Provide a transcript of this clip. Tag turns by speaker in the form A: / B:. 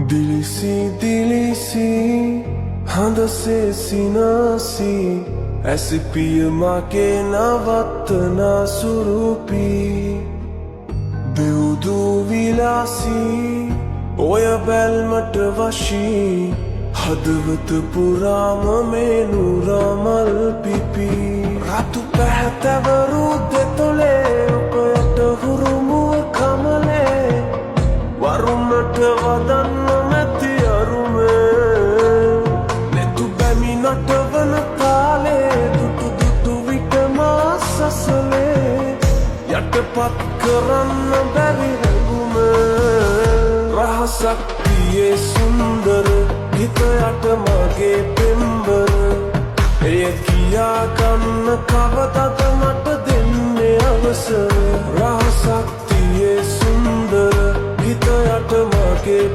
A: දිලිසි දිලිසි හඳසේ සිනාසි, ඇසිපිය මගේ නවත්තනා සුරුපි. දෙව්දූ විලාසී ඔය බැල්මට වශී, හදවත පුරාම මේ නුරමල් පිපි. රතු පැහැතැවරු දෙතොලේ ඔබ යට හුරුමුව කමලේ, වරුමට වදන්න මැති අරුමේ. නෙතු බැමි නටවන තාලේ දුටු දුටු විට මා සසලේ, යටපත් කරන්න බැරි හැඟුම. රහසක් තියේ සුන්දර හිත යට මගේ පෙම්බර, එය කියා ගන්න කවදද මට දෙන්නේ අවසර? රහසක් තියේ සුන්දර හිත යට මගේ